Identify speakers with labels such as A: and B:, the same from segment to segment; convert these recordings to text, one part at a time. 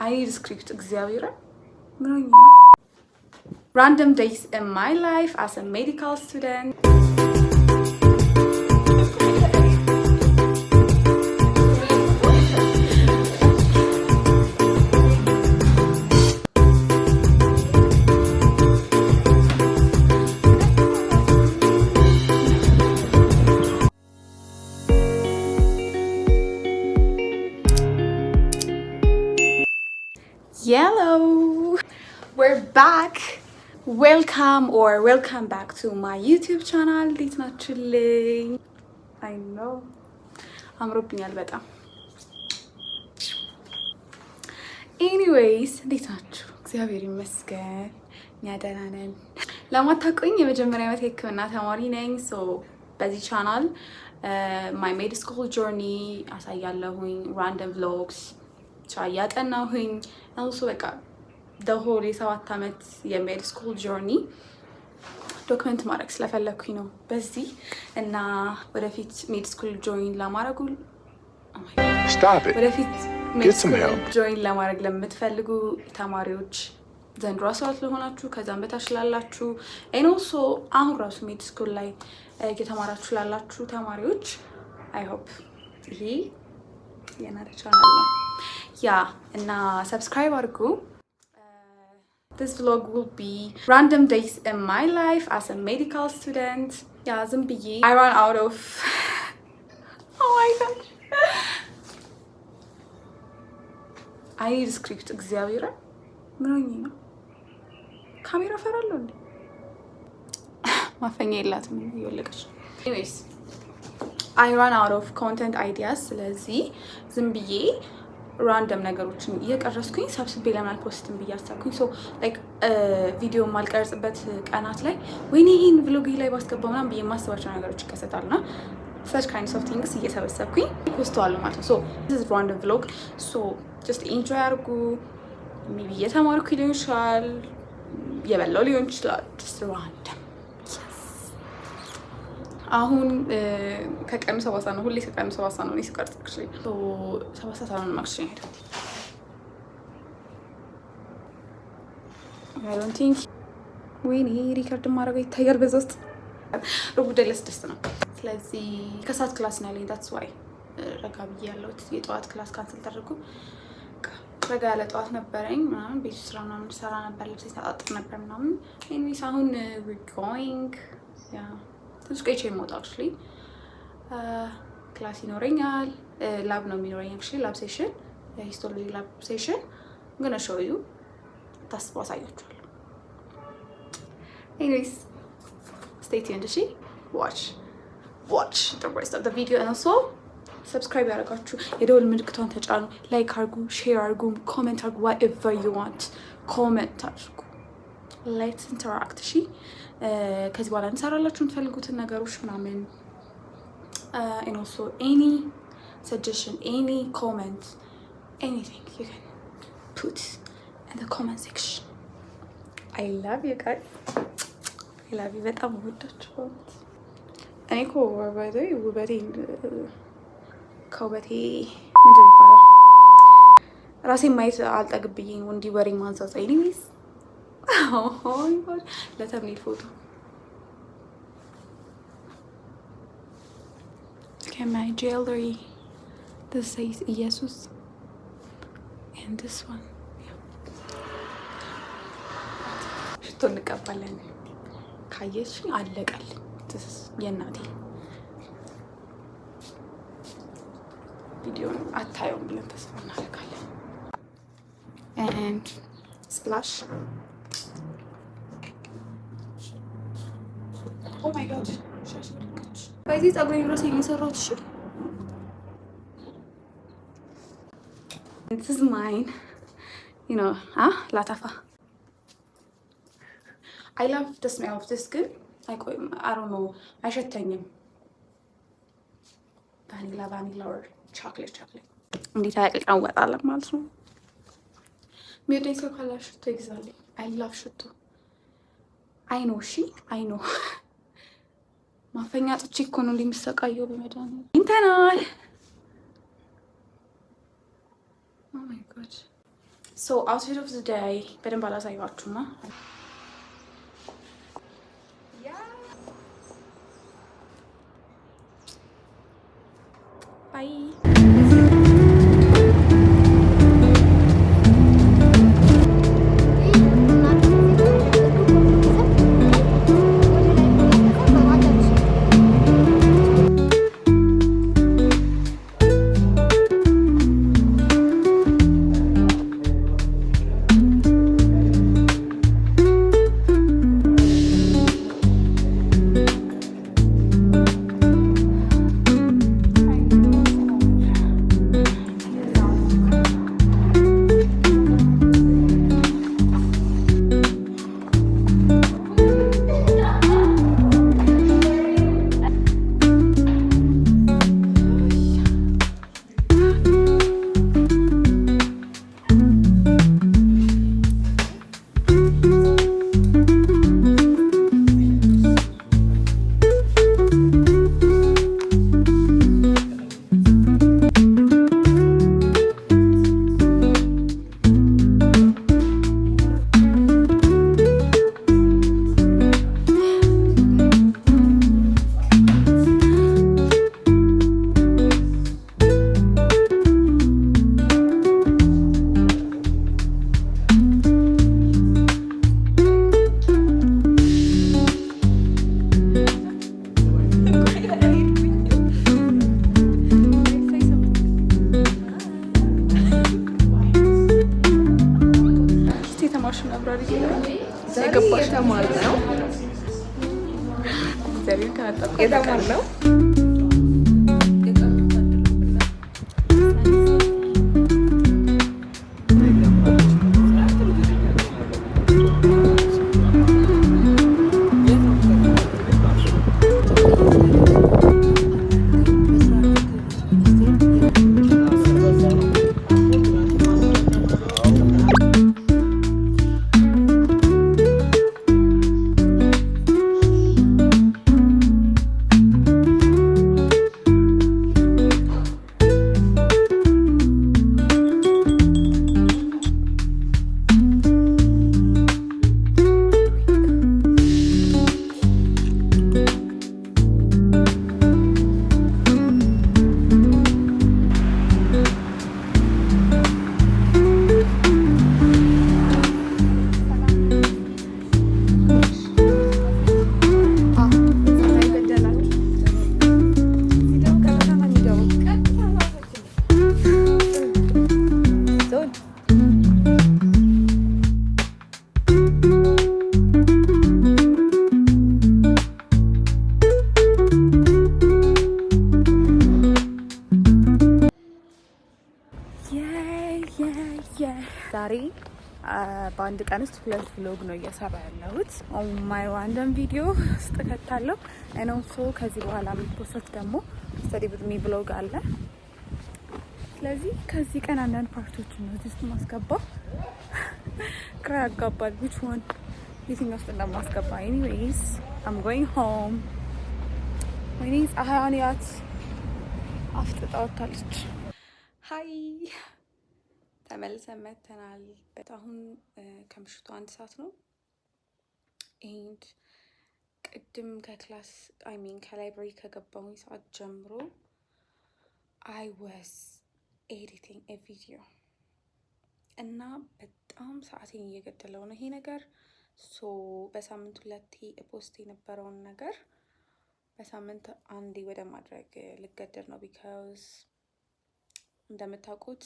A: I need script. እግዚአብሔር ምን ሆኜ ነው? Random days in my life as a medical student. Yellow! We're back! Welcome or welcome back to my YouTube channel. እንዴት ናችሁልኝ? I know አምሮብኛል በጣም። Anyways እንዴት ናችሁ? እግዚአብሔር ይመስገን እኛ ደህና ነን። ለማታውቁኝ የመጀመሪያ ዓመት የሕክምና ተማሪ ነኝ። So በዚህ channel my med school journey አሳያለሁኝ፣ random vlogs ብቻ እያጠናሁኝ also በቃ the whole የ7 ዓመት የ med school journey document ማድረግ ስለፈለግኩኝ ነው በዚህ እና ወደፊት med school join ለማድረጉ ወደፊት med school join ለማድረግ ለምትፈልጉ ተማሪዎች፣ ዘንድሮ 12 ለሆናችሁ፣ ከዛም በታች ላላችሁ፣ and also አሁን ራሱ med school ላይ እየተማራችሁ ላላችሁ ተማሪዎች I hope ይሄ የእናንተ ቻናል ነው። Yeah, እና subscribe አድርጉ። This vlog will be random days in my life as a medical student. Yeah, ዝም ብዬ I ran out of, oh my God. I need script. እግዚአብሔር ምን ሆኜ ነው? ካሜራ ፈራለሁ እንዴ? ማፈኛ የላትም፣ እየወለቀች ነው። Anyways, I ran out of content ideas። ስለዚህ ዝም ብዬ random ነገሮችን እየቀረጽኩኝ ሰብስቤ ለምን አል post ም ብዬ አሰብኩኝ። So like ቪዲዮ የማልቀርጽበት ቀናት ላይ ወይኔ ይህን vlog ላይ ባስገባ ምናምን ብዬ የማስባቸው ነገሮች ይከሰታሉ እና such kinds of things እየሰበሰብኩኝ post ዋለሁ ማለት ነው። So this random vlog, so just enjoy አድርጉ። Maybe እየተማርኩ ሊሆን ይችላል፣ እየበላው ሊሆን ይችላል። Just random። አሁን ከቀኑ 7 ሰዓት ነው። ሁሌ ከቀኑ 7 ሰዓት ነው እኔ ስቀርጽ። 7 ሰዓት አሁን actually ሄደ። I don't think፣ ወይኔ record ማድረገው ይታያል በዛ ውስጥ። 5:45 ነው። ስለዚህ ከሰዓት class ነው ያለኝ። That's why ረጋ ብዬ ያለሁት። የጠዋት class cancel ተደርጎ ረጋ ያለ ጠዋት ነበረኝ ምናምን፣ ቤቱ ስራ ምናምን ሰራ ነበር፣ ልብስ ታጣጥር ነበር ምናምን። Anyways አሁን we're going, yeah, ትንሽ ቆይቼ የምወጣው actually class ይኖረኛል። Lab ነው የሚኖረኝ actually፣ lab session፣ የ histology lab session gonna show you፣ ታስበው አሳያችኋለሁ። Anyways, stay tuned እሺ። Watch the rest of the video and also subscribe ያደረጋችሁ የደወል ምልክቷን ተጫኑ፣ like አርጉ፣ share አርጉ፣ comment አርጉ፣ whatever you want comment አድርጉ። Let's interact እሺ። ከዚህ በኋላ እንሰራላችሁ የምትፈልጉትን ነገሮች ምናምን and also any suggestion, any comment, anything you can put in the comment section. I love you guys. I love you። በጣም ወዳችሁ። እኔ እኮ by the way ውበቴ ከውበቴ ምንድን ይባላል ራሴን ማየት አልጠግብዬ ነው እንዲህ ወሬ ማንሳሳ። Anyways, ለ thumbnail ፎቶ። Look at my jewelry. This says ኢየሱስ and this one, yeah. ሽቶ እንቀባለን። ካየችኝ አለቀልኝ። የእናቴ ቪዲዮን አታየውም ብለን ተስፋ እናደርጋለን። And splash. Oh my God, በዚህ ፀጉሬን ራሴ የሰራሁት። እሺ፣ this is mine. ላታፋ። I love the smell of this ግን አይቆይም። I don't know፣ አይሸተኝም። Vanilla, vanilla or chocolate, chocolate። እንዴት አያቅልቀን እንወጣለን ማለት ነው። የሚወደኝ ሰው ካለ ሽቶ ይግዛልኝ። I love ሽቶ። I know፣ እሺ፣ I know። ማፈኛ ጥቼ እኮ ነው እንደሚሰቃየው በመድኃኒዓለም ኢንተናል። Oh my God. So outfit of the day በደንብ አላሳያችሁማ። Bye.
B: የተማርነው የተማርነው
A: ዛሬ በአንድ ቀን ውስጥ ሁለት vlog ነው እየሰራ ያለሁት። My random video ውስጥ ከታለሁ and also ከዚህ በኋላ የሚ post ደግሞ study with me vlog አለ። ስለዚህ ከዚህ ቀን አንዳንድ part ኦችን ነው እዚህ ውስጥ ማስገባው። ግራ ያጋባል። Which one የትኛው ውስጥ እንደማስገባ። Anyways, I'm going home። ወይኔ ፀሐይዋን ያት አፍጥጣ ወጥታለች። Hi, ተመልሰን መተናል። አሁን ከምሽቱ 1 ሰዓት ነው። And ቅድም ከ class, I mean, ከ library ከገባሁኝ ሰዓት ጀምሮ I was editing a video እና በጣም ሰዓቴን እየገደለው ነው ይሄ ነገር። So በሳምንት ሁለቴ post የነበረውን ነገር በሳምንት አንዴ ወደ ማድረግ ልገደድ ነው because እንደምታውቁት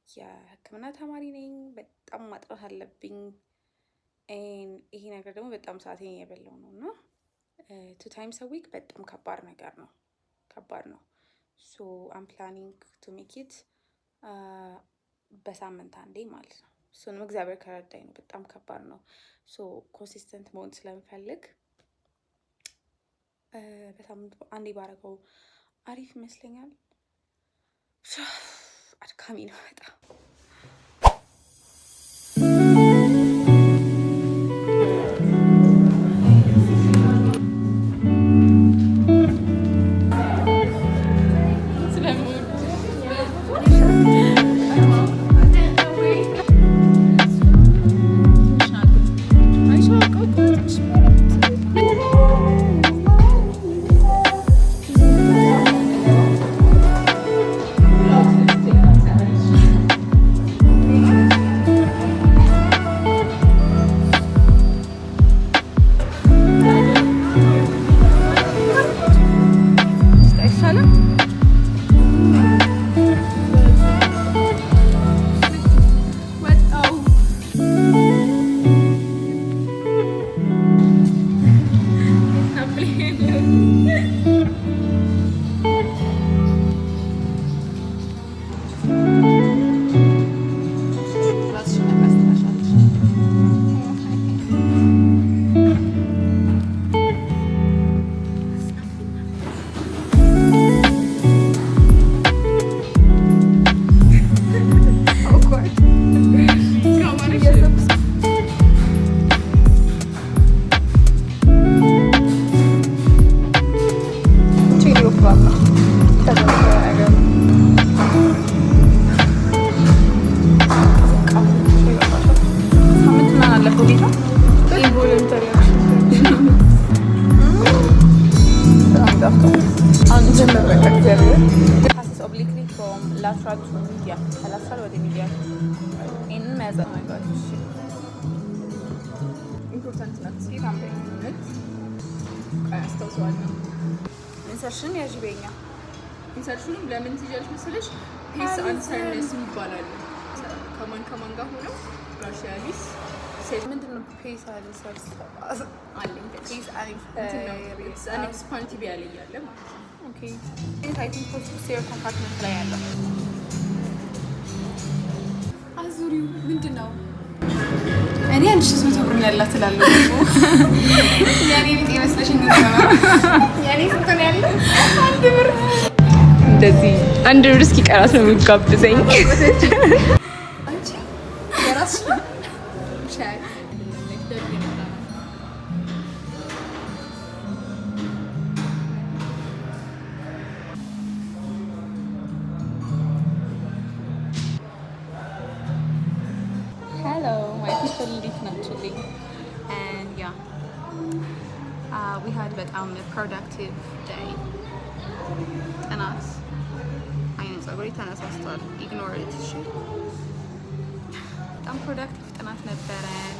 A: የሕክምና ተማሪ ነኝ። በጣም ማጥናት አለብኝ። ይሄ ነገር ደግሞ በጣም ሰዓቴን እየበላው ነው እና two times a week በጣም ከባድ ነገር ነው፣ ከባድ ነው። So I'm planning to make it በሳምንት አንዴ ማለት ነው። እሱንም እግዚአብሔር ከረዳኝ ነው። በጣም ከባድ ነው። So consistent መሆን ስለምፈልግ በሳምንት አንዴ ባረገው አሪፍ ይመስለኛል። አድካሚ ነው በጣም። ያዘ።
B: Important ናት። እውነት አስታውሰዋለሁ።
A: Insertion ያዥ በኛ።
B: Insertion ኑም ለምን ትይዣለሽ መሰለሽ? Pes anserinus የሚባል አለ። ከማን ከማን ጋር ሆነው brachialis ሴት
A: ምንድን ነው pes anserinus?
B: አለኝ።
A: Pes.
B: Expand tibia ላይ ያለ ማለት ነው።
A: Okay, I think posterior compartment ላይ ያለው አዙሪው ምንድን ነው? እኔ 1300 ብር ነው ያላት እላለሁ። የኔ ቢጤ መስለሽ ነው? የኔ ስንት ነው ያለው? 1 ብር።
B: እንደዚህ 1 ብር እስኪቀራት ነው የሚጋብዘኝ።
A: አንቺ የራስሽ ነው?
B: ሻይ።
A: Hello my people, እንዴት ናችሁልኝ? And yeah, we had በጣም productive day። ጥናት አይነ ጸጉሬ ተነሳስቷል። Ignore it እሺ። በጣም productive ጥናት ነበረን።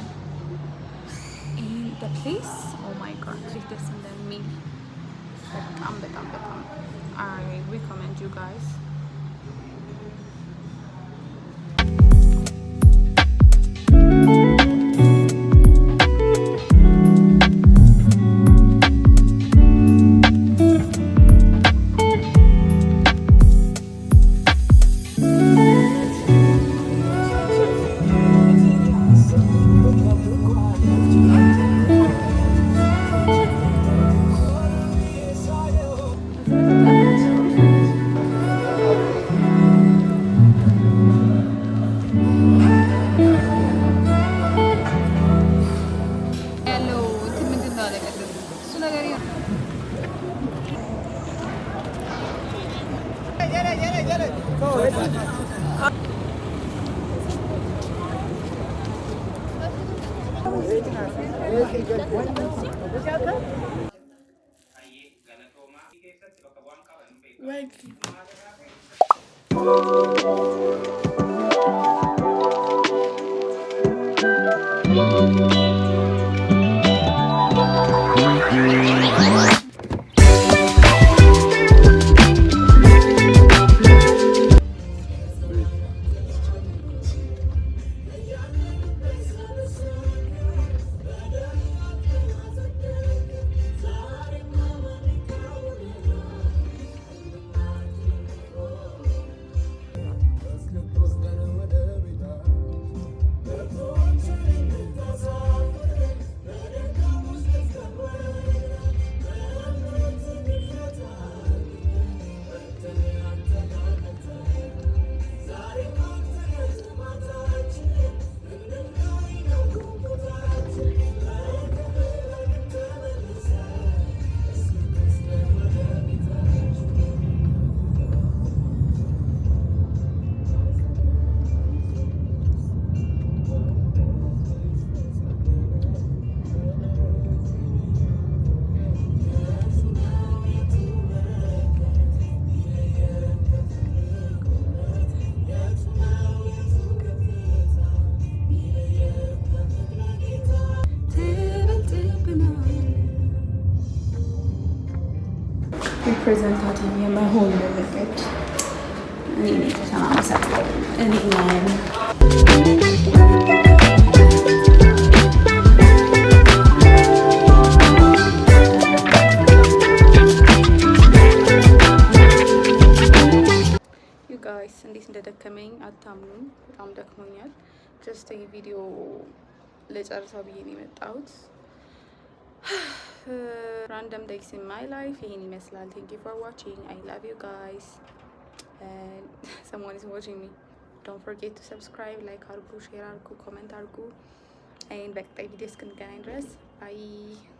A: In the place, oh my God, እንዴት ደስ እንደሚል! በጣም በጣም በጣም I recommend you guys. ያለው እንትን ምንድን ነው አለ ቅድም እሱ ነገር። Representative የመሆን መንገድ እኔ ነኝ ፈተና መሰጠው እኔ ነኝ። You guys, እንዴት እንደደከመኝ አታምኑም። በጣም ደክሞኛል። Just ይህ ቪዲዮ ልጨርሰው ብዬ ነው የመጣሁት። Random days in my life ይሄን ይመስላል። Thank you for watching. I love you guys. Someone is watching me. Don't forget to subscribe, like አርጉ፣ share አርጉ፣ comment አርጉ። And በቀጣይ ቪዲዮ እስክንገናኝ ድረስ bye.